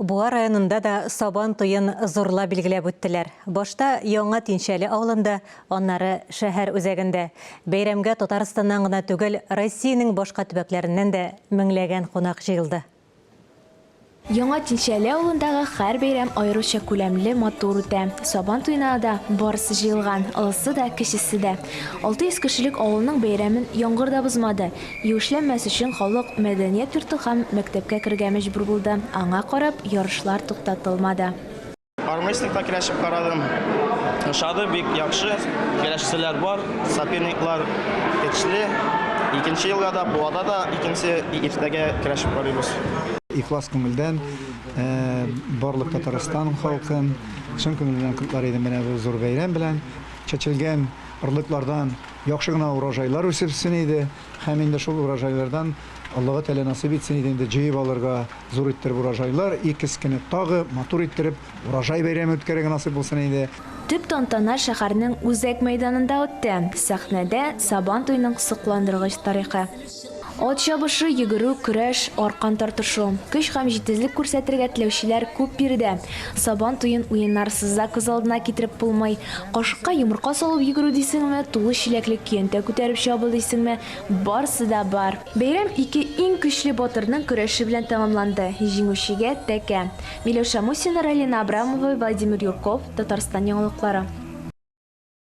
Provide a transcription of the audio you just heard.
Буа районында да Сабан туен зурлап билгеләп үттеләр. Башта Яңа Тинчәле авылында, аннары шәһәр үзәгендә. Бәйрәмгә Татарстаннан гына түгел, Россиянең башка төбәкләреннән дә меңләгән кунак җыелды. Яңа Тинчәле авылындагы һәр бәйрәм аеруча күләмле, матур үтә. Сабан туена да барысы җыелган, олысы да, кечесе дә. 600 кешелек авылның бәйрәмен яңгыр да бозмады. Юешләнмәс өчен халык мәдәният йорты һәм мәктәпкә керергә мәҗбүр булды, аңа карап, ярышлар туктатылмады. Армрестлингта көрәшеп карадым. Ошады, бик яхшы. Көрәшчеләр бар, соперниклар көчле. Икенче елга да, Буада да икенче иртәгә көрәшеп карыйбыз. Ихлас күңелдән барлык Татарстан халкын чын күңелемнән котлар идем менә бу зур бәйрәм белән. Чәчелгән орлыклардан Яхшы гына урожайлар үсепсен иде һәм инде шул урожайлардан Аллага Тәгалә насыйп итсен иде инде җыеп алырга зур иттереп урожайлар и кескене тагы матур иттереп урожай бәйрәме үткәрергә насыйп булсын иде. Төп тантана шәһәрнең үзәк мәйданында үтте. Сәхнәдә, Сабан туеның сокландыргыч тарихы. Ат чабышы, йөгерү, көрәш, аркан тартышу. Көч һәм җитезлек күрсәтергә теләүчеләр күп биредә. Сабан туен уеннарсыз да күз алдына китереп булмый. Кашыкка йомырка салып йөгерү дисеңме, тулы чиләкле көянтә күтәреп чабу дисеңме, барысы да бар. Бәйрәм ике иң көчле батырның көрәше белән тәмамланды. Җиңүчегә, тәкә. Миләүшә Мусина, Ралина Абрамова, Владимир Юрков, Татарстан яңалыклары.